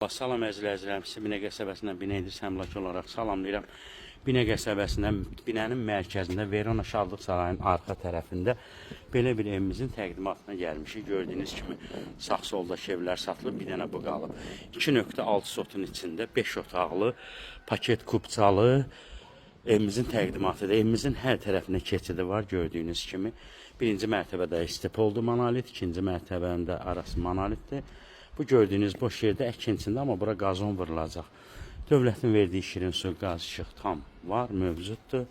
Salam əzizlərim, sizi Binə qəsəbəsindən Binə İdris Əmlak olaraq salamlayıram. Binə qəsəbəsindən, binənin mərkəzində Verona Şadlıq Sarayının arxa tərəfində belə bir evimizin təqdimatına gəlmişik. Gördüyünüz kimi sağ-soldakı evlər satılıb, bir dənə bu qalıb. 2.6 sotun içində 5 otaqlı, paket kupçalı evimizin təqdimatıdır. Evimizin hər tərəfinə keçidi var gördüyünüz kimi. Birinci mərtəbədə istep oldu monolit, ikinci mərtəbənin də arası monolitdir. Bu gördüyünüz boş yerdə əkin içində, amma bura qazon vurulacaq. Dövlətin verdiyi şirin su, qaz, işıq tam var, mövcuddur.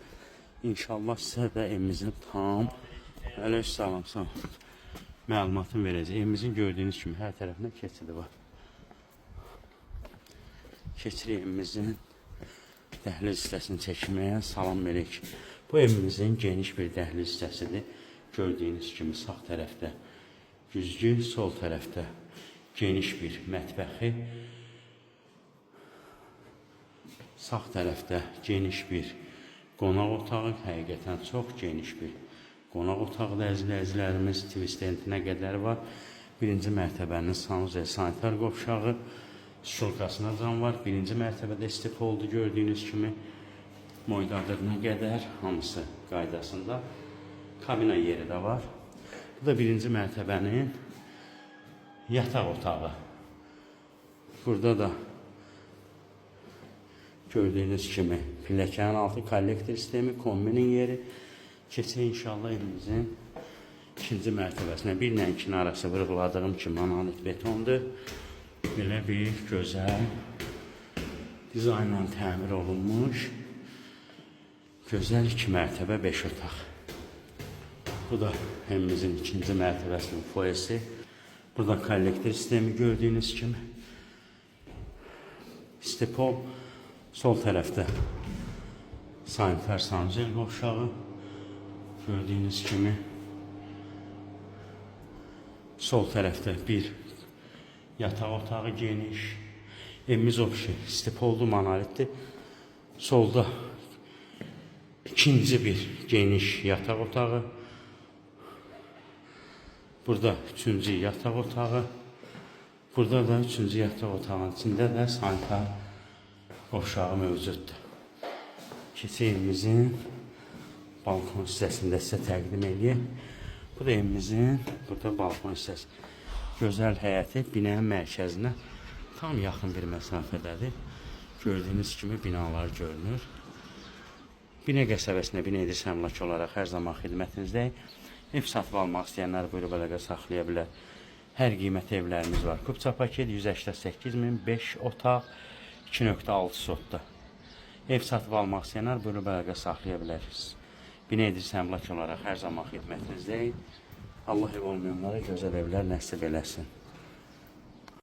İnşallah sizə də evimizin tam Aleykümselam, sağ ol. Məlumatını verəcək. Evimizin gördüyünüz kimi hər tərəfinə keçidi var. Keçirik evimizin dəhliz hissəsini çəkməyə. Salam verək. Bu evimizin geniş bir dəhliz hissəsidir. Gördüyünüz kimi sağ tərəfdə güzgü, sol tərəfdə geniş bir mətbəxi, sağ tərəfdə geniş bir qonaq otağı, həqiqətən çox geniş bir qonaq otağıdır əziz izləyicilərimiz, tvistentinə qədər var. Birinci mərtəbənin sanuzel sanitar qovşağı, şulkasına cam var. Birinci mərtəbədə istep oldu gördüyünüz kimi. Moydadırına qədər hamısı qaydasında. Kabina yeri də var. Bu da birinci mərtəbənin yataq otağı. Burada da gördüyünüz kimi pilləkənin altı kollektor sistemi, kombinin yeri. Keçək inşallah evimizin ikinci mərtəbəsinə. Bir ilə ikinin arası vurğuladığım kimi monolit betondur. Belə bir gözəl dizaynla təmir olunmuş gözəl iki mərtəbə beş otaq. Bu da evimizin ikinci mərtəbəsinin foyesi. Burada kollektor sistemi gördüyünüz kimi. Stepol sol tərəfdə sanitar sanuzel qovşağı gördüyünüz kimi. Sol tərəfdə bir yataq otağı geniş. Evimiz obşi stepoldu monolitdir. Solda ikinci bir geniş yataq otağı. Burada üçüncü yataq otağı. Burada da üçüncü yataq otağının içində də sanitar qovşağı mövcuddur. Keçək evimizin balkon hissəsində sizə təqdim eləyək. Bu da evimizin burada balkon hissəsi. Gözəl həyəti binanın mərkəzinə tam yaxın bir məsafədədir. Gördüyünüz kimi binalar görünür. Binə qəsəbəsində Binə İdris Əmlak olaraq hər zaman xidmətinizdəyik. Ev satıb almaq istəyənlər buyurub əlaqə saxlaya bilər. Hər qiymət evlərimiz var. Kupça paket 188 min, 5 otaq, 2.6 sotda. Ev satıb almaq istəyənlər buyurub əlaqə saxlaya bilərsiniz. Binə İdris Əmlak olaraq hər zaman xidmətinizdəyik. Allah ev olmayanlara gözəl evlər nəsib eləsin.